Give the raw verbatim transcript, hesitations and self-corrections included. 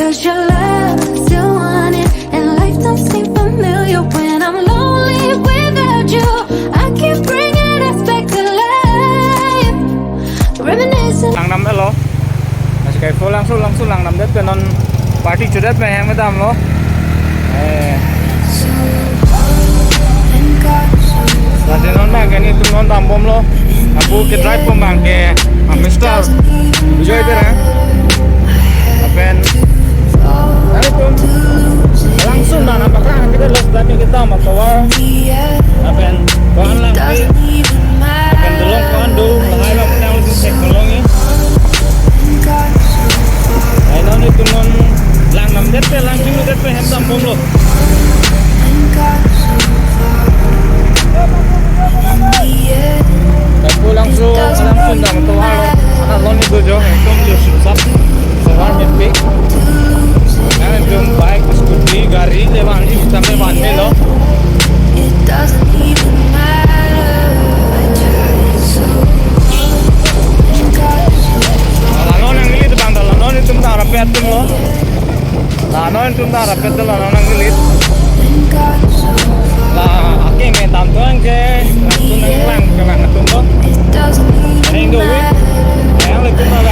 Cause your love still wanted, and life don't seem familiar when I'm lonely without you. I keep bringing us back to life. Reminiscing. Langnam lo. Nasi kai po Langsu, Langsu langnam det pen non party chudet pen hem damlo. Eh. Lasi non abang ke nelitum non dambomlo. Apu ke drive pon abang ke, ah, Mister Bijoy Terang. Lapen nelitum Langsu nang apakrang kita los dami kita matovar. Lapen koan lang ke. Lapen dolong koan do, lahai abang nang udah cek dolong ini. Ai non nelitum non langnam det pen, lang chinu det pen hem dambomlo. Kai po Langsu, Langsu nang tovar lo. Anak lon itu jo, ekdom jo sip sap. Tovar mepik. Nelitum bike, scooty, gari, levan, ini sampai ban lo. It doesn't even matter. I try so hard and got so far. La non nanglilit abang, la non nelitum ta rapet atumlo. La non nelitum ta rapet, la non nanglilit. La akeng me tam tuan ke, latum nanglang kelang atumlo. It doesn't even matter. Yang nelitum la